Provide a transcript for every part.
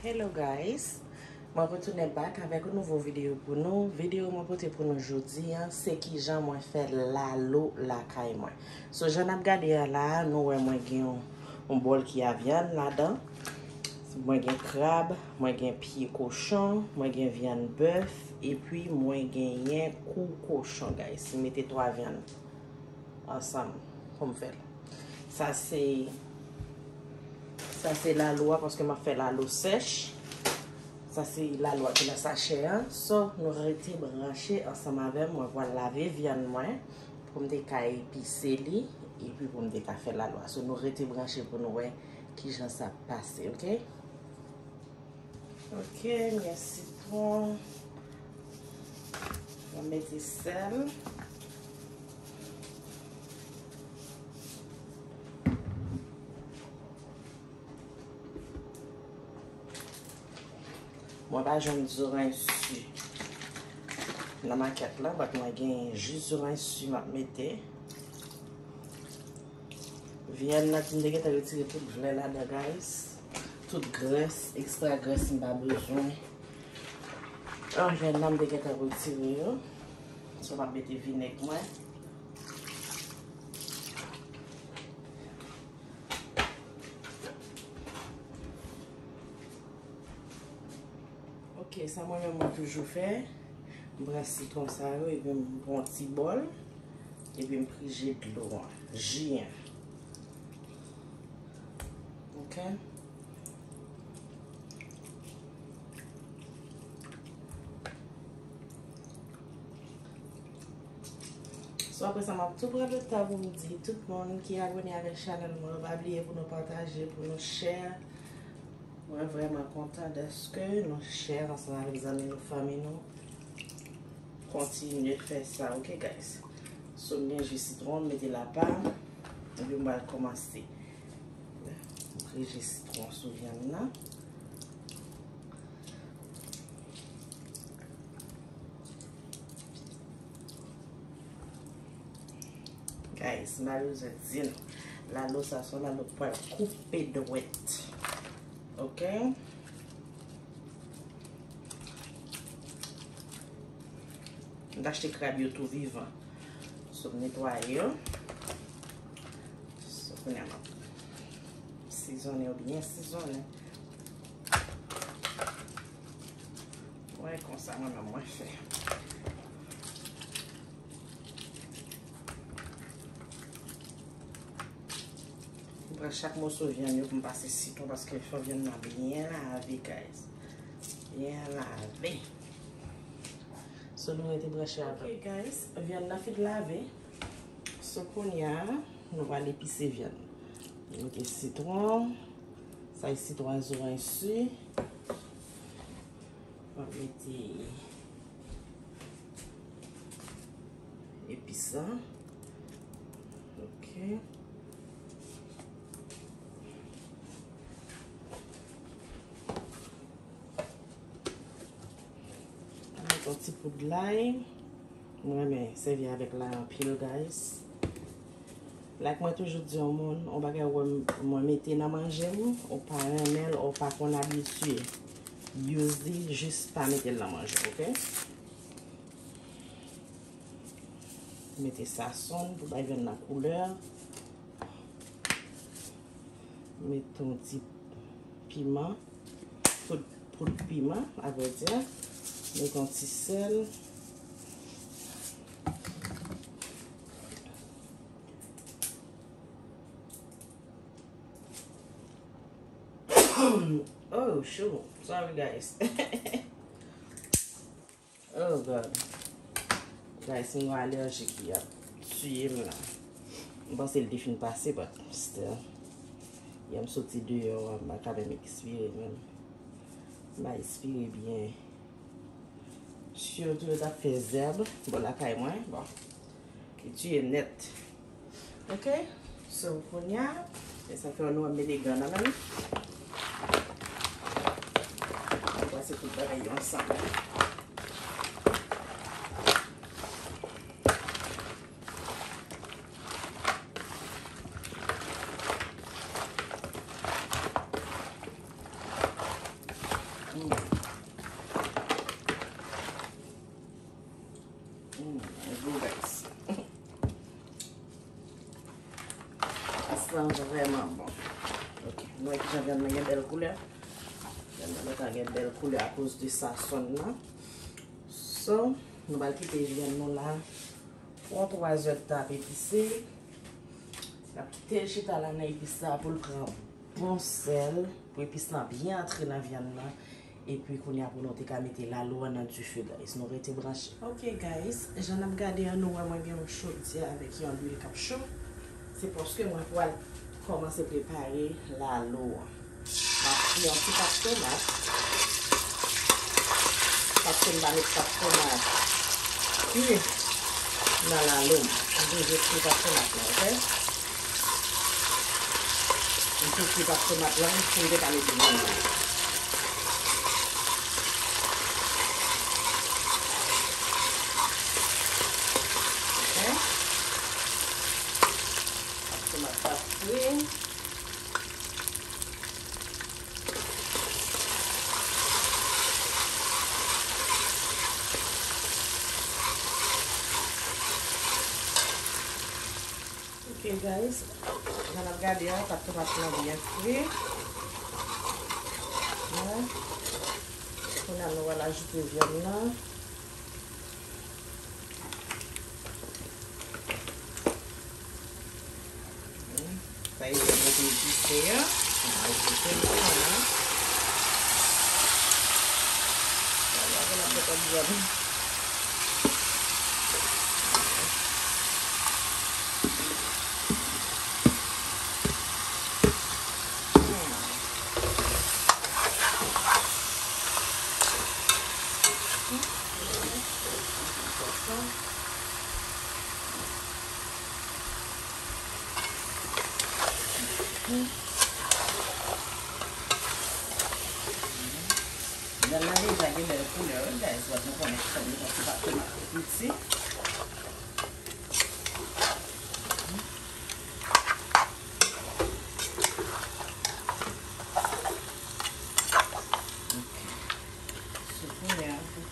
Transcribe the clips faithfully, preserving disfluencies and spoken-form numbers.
Hello guys, mwen retounen back avèk yon nouvo videyo pou nou. Videyo mwen pote pou nou jodi a, se kijan mwen fè lalo lakay mwen. So, jan n ap gade a la a, nou wè mwen gen yon, yon bòl ki a vyann ladan. Mwen gen krab, mwen gen pye kochon, mwen gen vyann bèf, epi mwen genyen kou kochon, guys. M mete twa vyann ansanm pou m fè l. Sa se, sa se lalo a, paske m ap fè lalo sèch. Sa se lalo a ki nan sachè a. So, nou rete branche ansanm avè m. Mwen pral lave vyann mwen pou m te ka epise li, epi pou m te ka fè lalo a. So, nou rete branche pou nou wè kijan sa ap pase, oke? Ok, m gen sitwon. Mwen mete sèl. Mwen pa jwenn zoranj si nan makèt la, but mwen gen jis zoranj si m ap mete. Vyann nan ki m te gentan retire tout vlè ladan, guys. Tout grès, ekstra grès m pa bezwen. Ah, vyann nan m te gentan retire yo. So, m ap mete vinèg mwen. Ok, sa mwen menm mwen toujou fè. M pran sitwon sa yo, epi m pran yon ti bòl, epi m prije dlo an, ji an. Ok? So, apre sa, m ap tou pran le tan pou m di tout moun ki abone avèk chanèl mwen, pa bliye pou nou pataje, pou nou share. Mwen vrèman kontan dèske nou share ansanm avèk zanmi nou, fanmi nou. Kontinye fè sa, ok, guys? So, m gen ji sitwon, m mete l apa, epi m pral kòmanse. M prije sitwon sou vyann nan. Guys, m pa bezwen di nou. Lalo sa, se yon lalo k pral koupe dwèt. Ok? M t achte krab yo tou vivan. So, m netwaye yo. So, kounye a m ap sizonnen yo byen sizonnen. Mwen konsa mwen menm mwen fè. M pran chak moso vyann yo pou m pase sitwon paske fò vyann nan byen lave, guys. Byen lave. So, nou rete branche avè m. Ok, guys, vyann nan fin lave. So, kounye a, nou pral epise vyann. Nou mete sitwon. Sa e sitwon, zoranj si. Mwen mete epis la. Ok. Mwen met yon ti poud lay. Mwen renmen sèvi avèk lay anpil, guys. Like mwen toujou di yon moun, yon bagay ou wè m, mwen mete nan manje m, ou pa renmen l, ou pa konn abitye use li, jis pa mete l nan manje, ok? Mete sazon pou bay vyann nan koulè. Mete yon ti piman. Poud, poud piman, avrèdi. Mete yon ti sèl. Oh, chou. Sorry, guys. Oh God. Guys, m gon alèji ki ap tiye m la. M panse l te fin pase, but still. Yè m soti deyò a, m pa ka menm ekspire menm. M pa ekspire byen. Sitou yo t ap fè zèb bò lakay mwen. Bon. Li tiye m nèt. Ok? So, kounye a, e sa fè nou ap mete gan nan men. Nou pase tout bagay yo ansanm. Let's go, guys. Sa santi vrèman bon. Ok, nou wè kijan vyann nan gen bèl koulè. Vyann nan gentan gen bèl koulè akoz de sazon nan. So, nou pral kite vyann nou la pou yon twa zè d tan ap epise. N ap kite l chita la nan epis la pou l pran bon sèl, pou epis lan byen antre nan vyann nan. Epi kounye a pou nou te ka mete lalo an nan dife, guys. Nou rete branche. Ok, guys, jan n ap gade an, nou wè mwen gen yon chodyè avèk yon lwil k ap cho. Se paske mwen pral kòmanse prepare lalo an. M ap fri yon ti pat tomat. Paske m pa met pat tomat kwi nan lalo m. M toujou fri pat tomat la, ok? M tou fri pat tomat la, m fin te pale de vyann nan. Ok? Pat tomat la fri. Ok, guys, jan n ap gade a, pat tomat lan byen fri. Kounye a nou pral ajoute vyann nan. Sa e lè mwen te epise a. Mwen ajoute l la. Sa la, vwala, mwen pa di a. Vyann nan deja gen bèl koulè, wi, guys. Wè, nou konnen ki sa nou konn se pa tomat piti. Ok. Sou koulè a, nou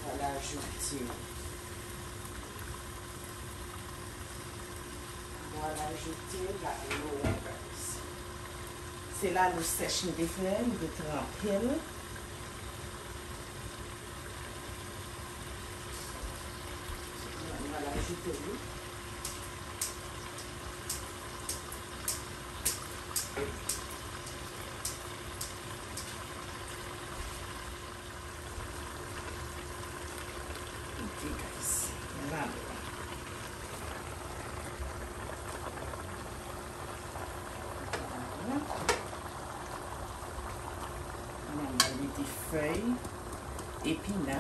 pral ajoute, nou pral ajoute lalo an, guys. Se lalo sèch m te fè, m te tranpe l. Mwen ajoute li. Ok, guys. Mwen lave. Vwala. Mwen mete fèy epina.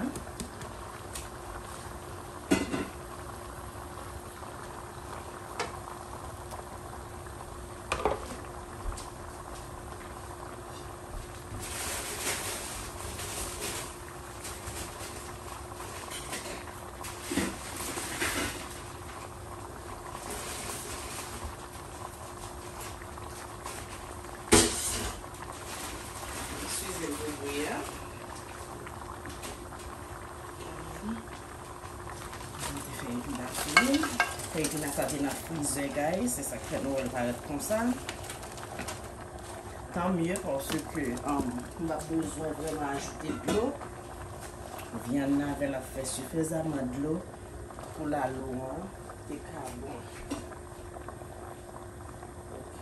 Eskize m pou bri a. Mwen te fè epina fini. Fè epina sa te nan frizè, guys. Se sa k fè nou wè l parèt konsa. Tan mye, paske, um, m p ap bezwen vrèman ajoute dlo. Vyann nan avè l ap fè sifizaman dlo pou lalo an te ka bon. Ok.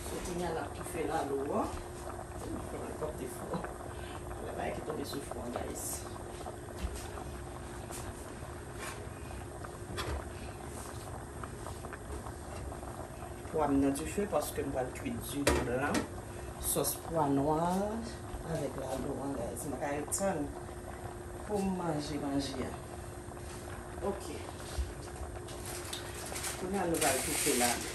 So, kounye a n ap toufe lalo an. Fò n pòte fò. Lè bagay ki tonbe sou fò, guys. Pwa m nan dife paske m pral kwi di blan, sòs pwa nwa avèk lalo an, guys. M pa ka ret tann pou m manje manje a. Ok. Kounye a nou pral toufe lalo.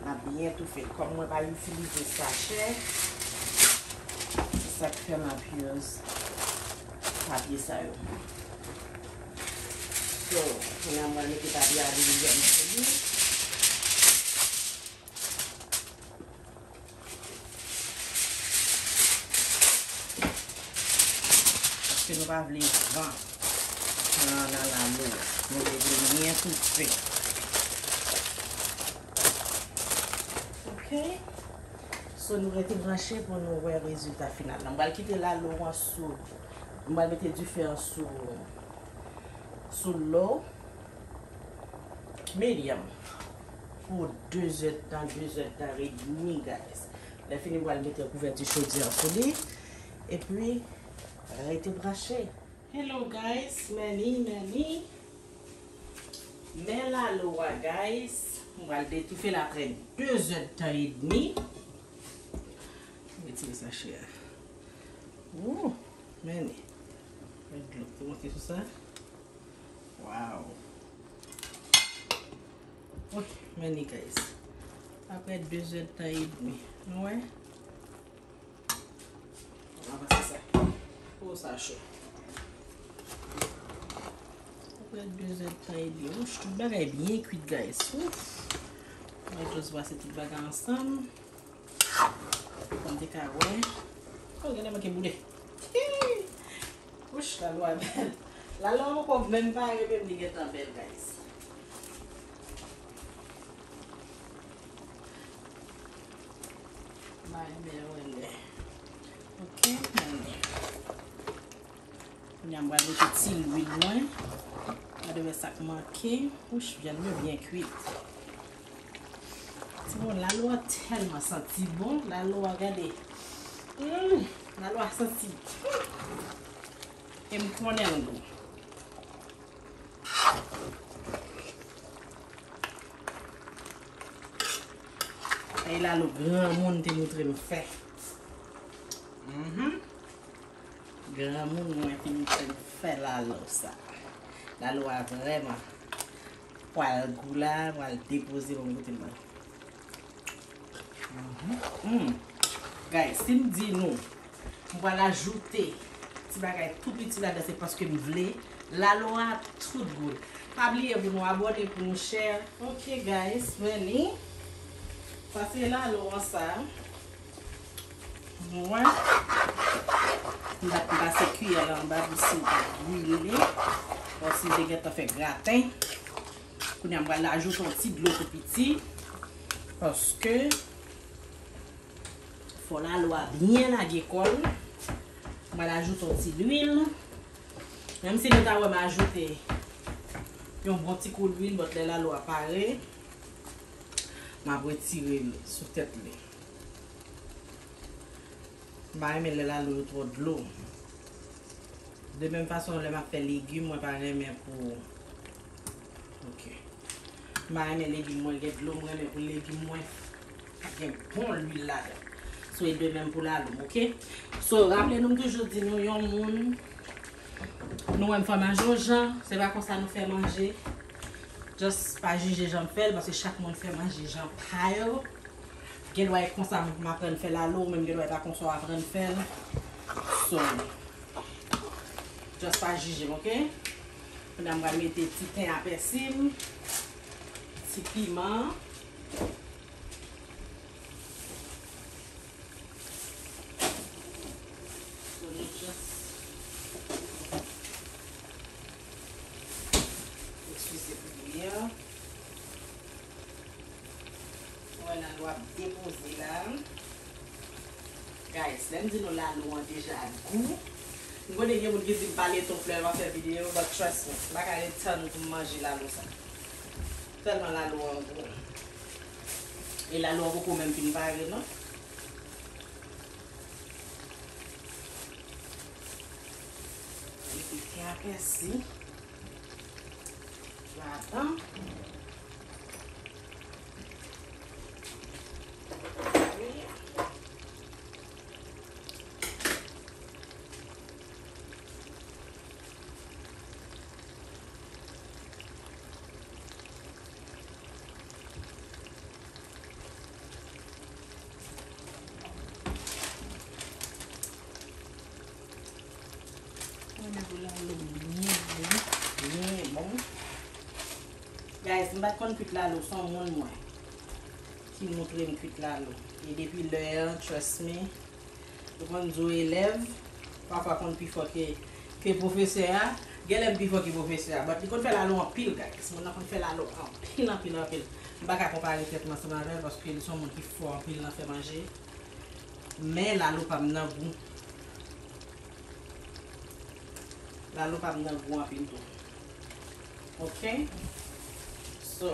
N ap byen toufe l. Kòm mwen pa itilize sachè, se sa k fè m ap use papye sa yo. So, kounye a m pral mete papye aliminyòm sou li. Paske nou pa vle van pran nan lalo. Nou vle li byen toufe. Ok. So, nou rete branche pou nou wè rezilta final la. M pral kite lalo an sou. M pral mete dife an sou, sou low medium pou de zèdtan, de zèdtan edmi, guys. Lè fini, m pral mete kouvèti chodyè an sou li. Epi, rete branche. Hello, guys. Meni, meni. Men lalo a, guys. M pral detoufe l apre de zèdtan edmi. Retire sachè a. Woo, meni. Mèt dlo pou monte sou sa. Wow. Ok, meni, guys. Apre de zèdtan edmi. Nou wè? Ranmase sa. Oh, sa cho. Apre de zèdtan edmi. Wouch, tout bagay byen kwit, guys. Ouf. Mwen jis pase tout bagay ansanm. Pou m te ka wè. Oh, gade manke boule. Wouch, lalo a bèl. Lalo a poko menm pare, menm li gentan bèl, guys. Mwen renmen wè lè. Ok, mwen renmen. Kounye a m pral mete ti lwil mwen. Gade wè sa k manke. Wouch, vyann yo byen kwit. Ti bon, lalo a tèlman santi bon. Lalo a, gade. Mm, lalo a santi. E m konnen l gou. E lalo granmoun te montre m fè. Mhm. Granmoun mwen ki montre m fè lalo sa. Lalo a vrèman pral gou la, pral depoze pou m goute l mwen. Mhm. Mm. Guys, si m di nou, m pral ajoute ti bagay tou piti ladan, se paske m vle. Lalo a tout gou. Pa bliye pou nou abòne, pou nou share. Ok, guys, vini. Sa se lalo an sa. Mwen, m pa, m pase kiyè la anba pou si l pa brile. Bon, si l te gentan fè graten. Kounye a, m pral ajoute yon ti dlo tou piti. Paske fò lalo a byen lage kò l. M pral ajoute yon ti lwil. Menm si nou ta wè m ajoute yon bon ti kou lwil, but lè lalo a pare, m ap retire l sou tèt li. M pa renmen lè lalo yo twò dlo. De menm fason, lè m ap fè legim, mwen pa renmen pou, ok. M pa renmen legim mwen gen dlo, m renmen pou legim mwen gen bon lwil ladan. So, e de menm pou lalo m, ok? So, raple nou, m toujou di nou, yon moun, nou wè m fè manje yon jan, se pa konsa nou fè manje. Just pa jije jan m fè l, paske chak moun fè manje jan pa yo. Gen dwa e konsa m aprann fè lalo, ou menm gen dwa e pa konsa w aprann fè l. So, just pa jije m, ok? Kounye a m pral mete ti ten a pèsi m, ti piman. So, nou just eskize pou bouyi an. Wè lalo ap depoze la. Guys, lè m di nou lalo an deja gou. M konnen gen moun ki di m pale twòp lè m ap fè videyo, but trust me, m pa ka ret tann pou m manje lalo sa. Tèlman lalo an gou. E lalo an poko menm fin pare non. Mete ti apèsi ladan. Mwen lave lalo byen bon, byen bon. Guys, m pa t konn kwit lalo, se yon moun mwen ki montre m kwit lalo. E depi lè an, trust me, ou konn di w elèv, pafwa konn pi fò ke, ke pwofesè a. Genlè m pi fò ke pwofesè a, but li konn fè lalo anpil, guys. Moun nan konn fè lalo anpil, anpil, anpil. M pa ka konpare tèt mwen ansanm avè l paske li se yon moun ki fò anpil nan fè manje. Men lalo pa m nan gou. Lalo pa m nan gou anpil tou. Ok? So,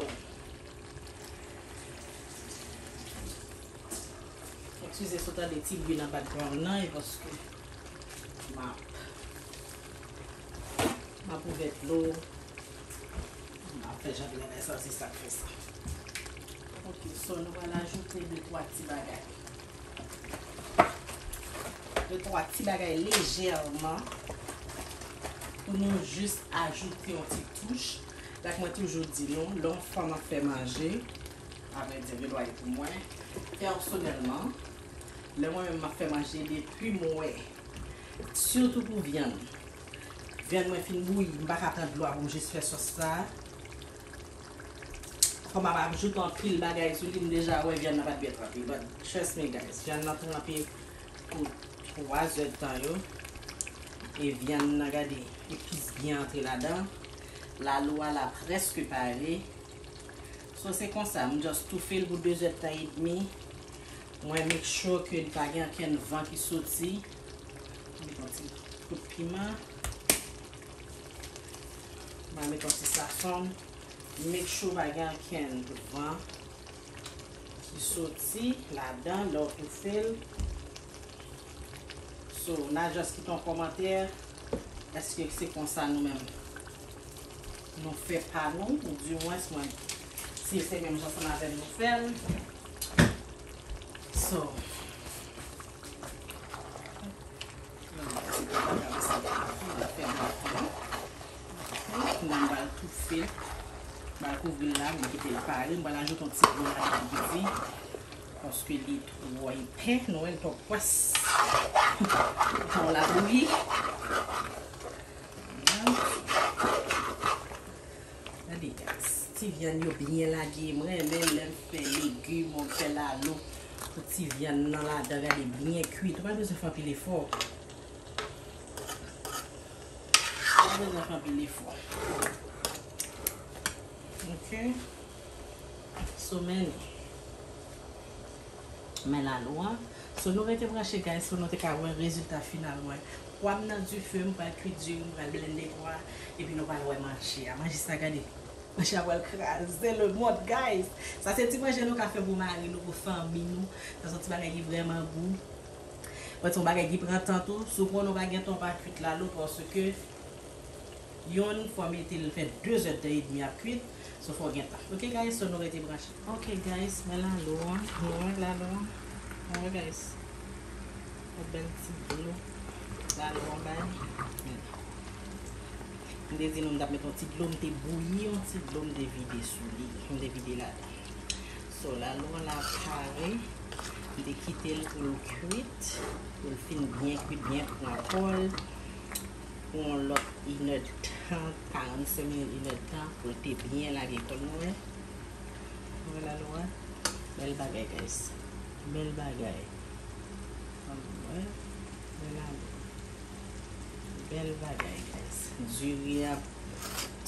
eskize si w tande ti bri nan background nan, e paske m ap, m ap ouvè dlo, m ap fè jan de bagay sa, se sa k fè sa. Ok, so nou pral ajoute de twa ti bagay. De twa ti bagay lejèman pou nou jis ajoute yon ti touch. Like mwen toujou di nou, lè yon fanm ap fè manje, avrèdi, gen dwa e pou mwen, pèsonèlman, lè mwen menm m ap fè manje, depi m wè, sitou pou vyann, vyann mwen fin bouyi, m pa ka pran dlo a pou m jis fè sòs sa. Kòm m ap ajoute anpil bagay sou li, m deja wè vyann nan pa t byen tranpe. But trust me, guys, vyann nan tranpe pou twa zèdtan yo. E vyann nan, gade, epis byen antre ladan. Lalo a la prèske pare. So, se konsa, m just toufe l pou de zèdtan edmi. Mwen make sure ke li pa gen okenn van ki soti. Met yon ti kout piman. Mwen met yon ti safran. Make sure pa gen okenn van ki soti ladan lè w toufe l. So, n a just kite yon kòmantè. Èske se konsa nou menm nou fè pa nou, ou di mwens mwen, si se menm jan ansanm avè m nou fè l. So, Mwen pral toufe l. Mwen pral kouvri l la, mwen kite l pare. Mwen pral ajoute yon ti dlo ladan piti. Paske li twò epè, nou wè l twò pwès. Twò labouyi. Gade, guys. Ti vyann yo byen lage. Mwen renmen lè m fè legim, mwen fè lalo pou ti vyann nan ladan. Gade, byen kwit. Ou pa bezwen fè anpil efò. Pa bezwen fè anpil efò. Ok. So, men, men lalo a. So, nou rete branche, guys, pou nou te ka wè rezilta final mwen. Pwa m nan dife, m pral kwit diri, m pral blende pwa, epi nou pral wè manje a. Manje sa, gade. Manje a pral kraze lemonn, guys. Sa se ti manje nou ka fè pou mari nou, pou fanmi nou. Sa se yon ti bagay ki vrèman gou. Bon, se yon bagay ki pran tan tou. Si w konnen w pa gen tan, w pa kwit lalo, paske yonn fò mete l fè de zèdtan edmi ap kwit. So, fò w gen tan. Ok, guys, so nou rete branche. Ok, guys, men lalo an. Nou wè lalo an. Nou wè, guys. Yon bèl ti dlo. Lalo an bay. Men. M te di nou m t ap met yon ti dlo, m te bouyi yon ti dlo, m te vide sou li, m te vide ladan. So, lalo an la pare, m te kite l pou l kwit, pou l fin byen kwit, byen pran kò l, pou yon lòt inèdtan, karannsenk minit, inèdtan, pou l te byen lage kò l, nou wè. Nou wè lalo a? Bèl bagay, guys. Bèl bagay. Ann wè. Bèl lalo. Bèl bagay, guys. Diri a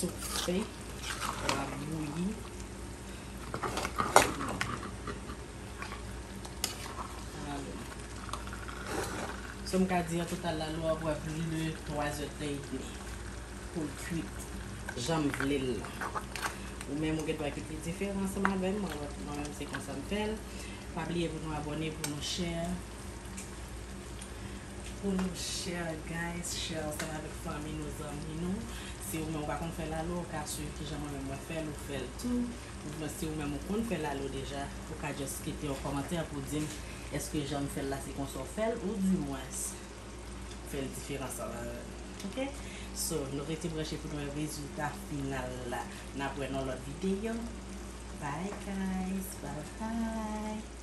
toufe. L ap bouyi. Lalo. So, m ka di an total lalo a pran plis de twa zèdtan edmi pou l kwit jan m vle l lan. Ou menm ou gen dwa kwit li diferan ansanm avè m, mwen, mwen menm se konsa m fè l. Pa bliye pou nou abòne, pou nou share. Pou nou share, guys, share ansanm avèk fanmi nou, zanmi nou. Si ou menm ou pa konn fè lalo, ou ka swiv kijan mwen menm mwen fè l, ou fè l tou. Oubyen si ou menm ou konn fè lalo deja, ou ka just kite yon kòmantè pou di m èske jan m fè l la se konsa w fè l, ou di mwens fè l diferan sa la. Ok? So, nou rete branche pou nou wè rezilta final la. N ap wè nan lòt videyo. Bye guys, bye bye.